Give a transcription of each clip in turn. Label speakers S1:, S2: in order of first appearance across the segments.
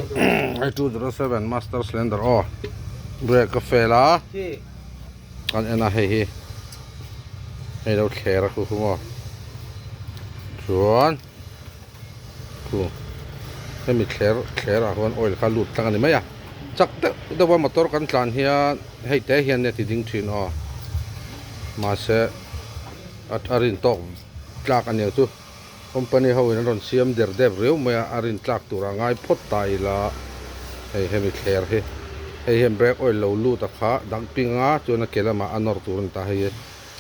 S1: Hei 207 master cylinder aw brake a fail a kan en a hei hi hei lo thler a khu khu maw chuan khu hemi thler thler ah khuan oil kha lut tlang a ni mai a chak deuh deuh a motor kan tlan hian hei te hian nia ti ding thin aw mahse a rin tawk tlak a nia chu. Company ho in an rawn siam der dep riau mai a, a rin tlak tur a ngai phawt ta ila hei hemi thler hi hei hian brake oil lo lut a kha dang ping a chuan a ke lamah a nawr tur a ni ta hei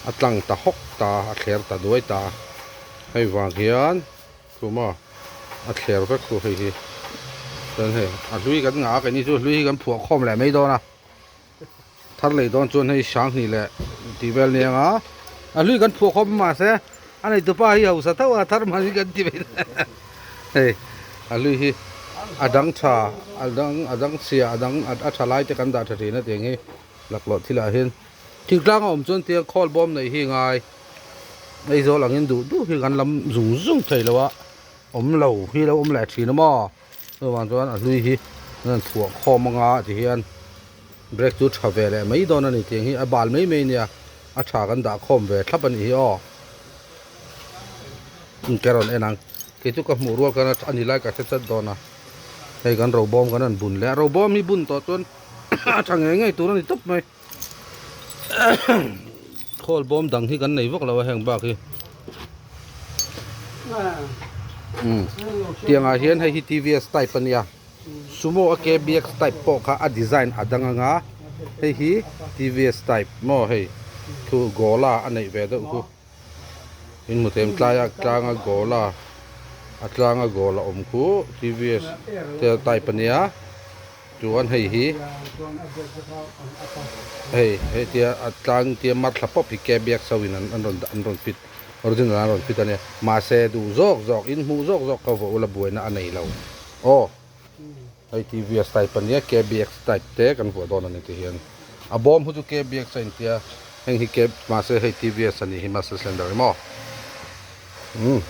S1: a tlang ta hawk ta a thler ta duai ta hei vang hian khuma a thler vek chu hei hi chuan hei a hlui kan ngah a keini chu a hlui hi kan phuah khawm leh mai dawn a. Thar lei dawn chuan hei sanghnih leh tih vel nia anga a hlui kan phuah khawp mahse a neitupa hi hausa tho a thar man hi kan ti mai hei a hlui hi a dang tha a dang a dang chhia a dang a tha lai te kan dah tha thin a tiang hi laklawh thil ah hian thingtlang a awm chuan tiang khawl bawm neih hi ngai Aizawl angin duh duh hi kan lam zung zung thei lo a awm lo hi lo awm leh thin a maw. Chuvang chuan a hlui hi an han phuah khawm anga ti hian brake chu tha ve leh mai dawn a ni tih hi a bal mai mai ania a tha kan dah khawm ve thlap a nih hi aw ka rawn en ang kei chu ka hmuh rual khan a ni lai ka hre chat dawn a hei kan robawm kan rawn bun leh a robawm hi bun tawh chuan a tha ngei ngei tur a ni tawp mai. Khawl bawm dang hi kan nei vak lo a heng bak hi tiangah hian hei hi tvs type a nia sumo a kbx type pawh kha a design a dang anga hei hi tvs type maw hei thu gola a neih ve deuh chu in hmu thei em tlaiah tlanga gola a tlanga goal a awm khu tvs type a nia. Chuan hei hi hei hei tia a tlang tia mar thla pawp hi kbiak so in an rawn an rawn fit original an rawn fit a nia mahse duh zawk zawk in hmuh zawk zawk ka vawh ula buaina a nei lo aw hei tvs type a nia kbx type te kan vuah dawn a ni ti hian a bawm hu chu kbx a intia heng hi k mahse hei tvs a nih hi master cylinder emaw umm.